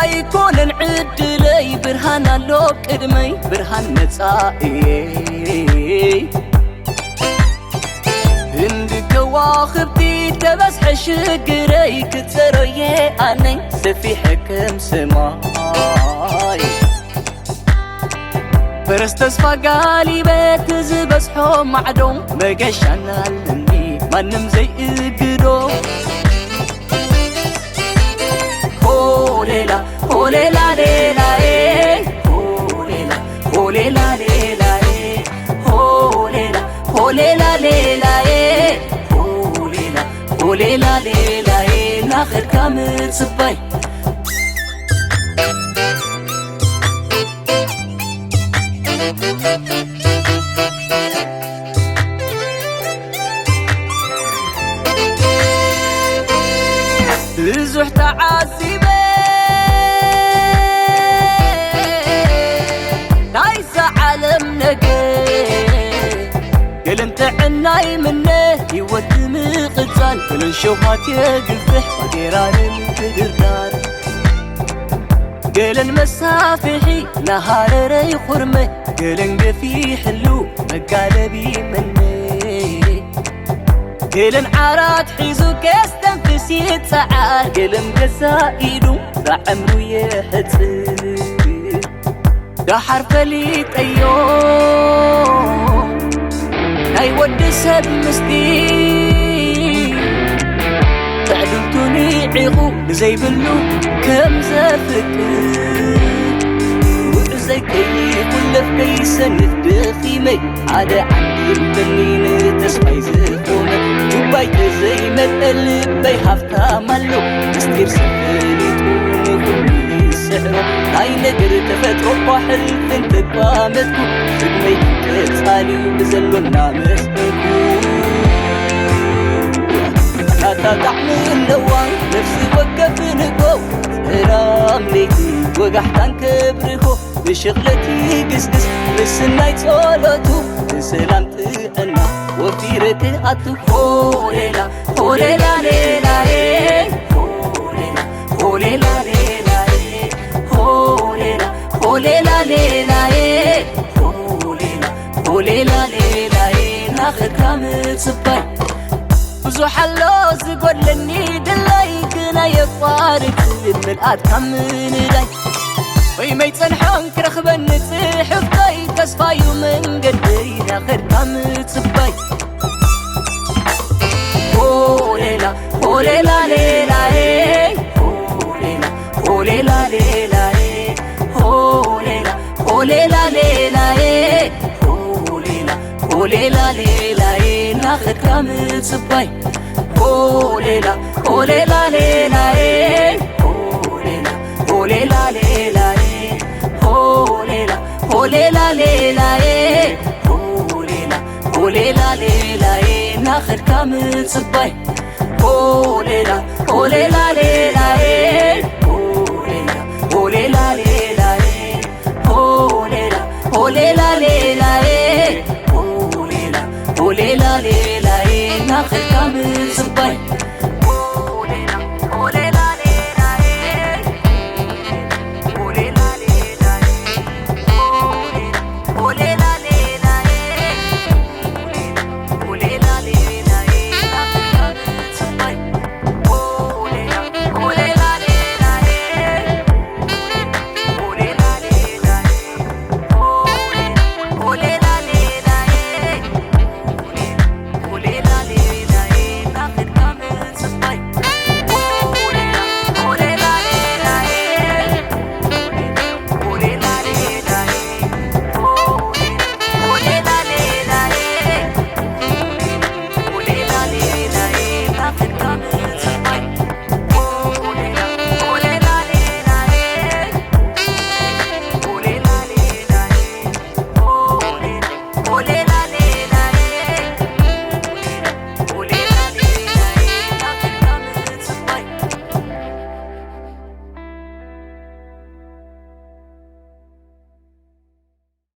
ኣይኮነን ዕድለይ ብርሃን ኣሎ ቅድመይ ብርሃን መጻእየይ። ክንዲ ከዋኽብቲ ተበዝሐ ሽግረይ ክጸሮየ ኣነይ ሰፊሐ ከም ሰማይ። ፈረስ ተስፋ ጋሊበ እቲ ዝበዝሖ ማዕዶ መገሻና ኣለኒ ማንም ዘይእግዶ። ሆሌላ ሆሌላ ሌላዬ፣ ሆሌላ ሆሌላ ሌላዬ፣ ሆሌላ ሆሌላ ሌላዬ፣ ሆሌላ ሆሌላ ሌላዬ፣ ናኸድካ ምጽባይ። ብዙሕ ተዓዚበ ናይዛ ዓለም ነገር፣ ገለን ጥዕና ይምነ ህይወት ንምቕጻል፣ ገለን ሸውሃት የግፍሕ ባጌራ ንምድርዳር፣ ገለን መሳፍሒ ናሃረረ ይኹርመ፣ ገለን ገፊሕሉ መጋለቢ ይምነ። ገለን ዓራት ሒዙ ከስተንፍስ ይጸዓር፣ ገለን ገዛ ኢዱ ዛዕምሩ የሕጽር። ደሓር ፈሊጠዮ ናይ ወዲ ሰብ ምስጢር፣ ትዕድልቱ ንዒቑ ንዘይብሉ ከም ዘፍቅር። ውዑዘይ ከይቁለፍ ከይሰንፍ ደኺመይ፣ ሓደ ዓንዲ እምኒ ንተስፋይ ዝቖመ። ጁባይ ተዘይመጠ ልበይ ሃፍታም ኣሎ፣ ምስጢር ሰብ ፈሊጡ ንኹሉ ይስዕሮ። ናይ ነገር ተፈጥሮ እኳ ሕልፍን ተቋመጥኩ፣ ፍግመይ ቀጻልዩ ብዘሎና መስበኩ። ናታ ጣዕሚ ኣለዋ ነፍሲ ወከፍ ንጎ፣ ሰላም ለይቲ ወጋሕታን ከብርሆ። ንሽቕለት ይግስግስ ምስናይ ጸሎቱ፣ ብሰላም ጥዕና ወፊረ ክኣቱ። ሆሌላ ሆሌላ ሌላዬ፣ ሆሌላ ሆሌላ ሌላዬ፣ ሆሌላ ሆሌላ ሌላዬ፣ ሆሌላ ሆሌላ ሌላዬ፣ ናኸድካ ምጽባይ። ብዙሕ ኣሎ ዝጎድለኒ ድላይ፣ ግን ኣየቋርጽ ምልኣት ካብ ምንዳይ። ወይ መይጸንሖን ክረኽበኒ ጽሕፍተይ፣ ተስፋዩ መንገደይ ናኸድካ ምጽባይ። ሆሌላ ሆሌላ ሌላዬ፣ ሆሌላ ሆሌላ ሌላዬ፣ ሆሌላ ሆሌላ ሌላዬ፣ ሆሌላ ሆሌላ ሌላዬ፣ ናኸድካ ምጽባይ። ሆሌላ ሆሌላ ሌላዬ፣ ሆሌላ ሆሌላ ሌላዬ፣ ሆሌላ ሆሌላ ሌላዬ፣ ሆሌላ ሆሌላ ሌላዬ፣ ናኸድካ ምጽባይ። ሆሌላ ሆሌላ ሌላዬ፣ ሆሌላ ሆሌላ ሌላዬ፣ ሆሌላ ሆሌላ ሌላዬ፣ ሆሌላ ሆሌላ ሌላዬ፣ ናኸድካ ምጽባይ።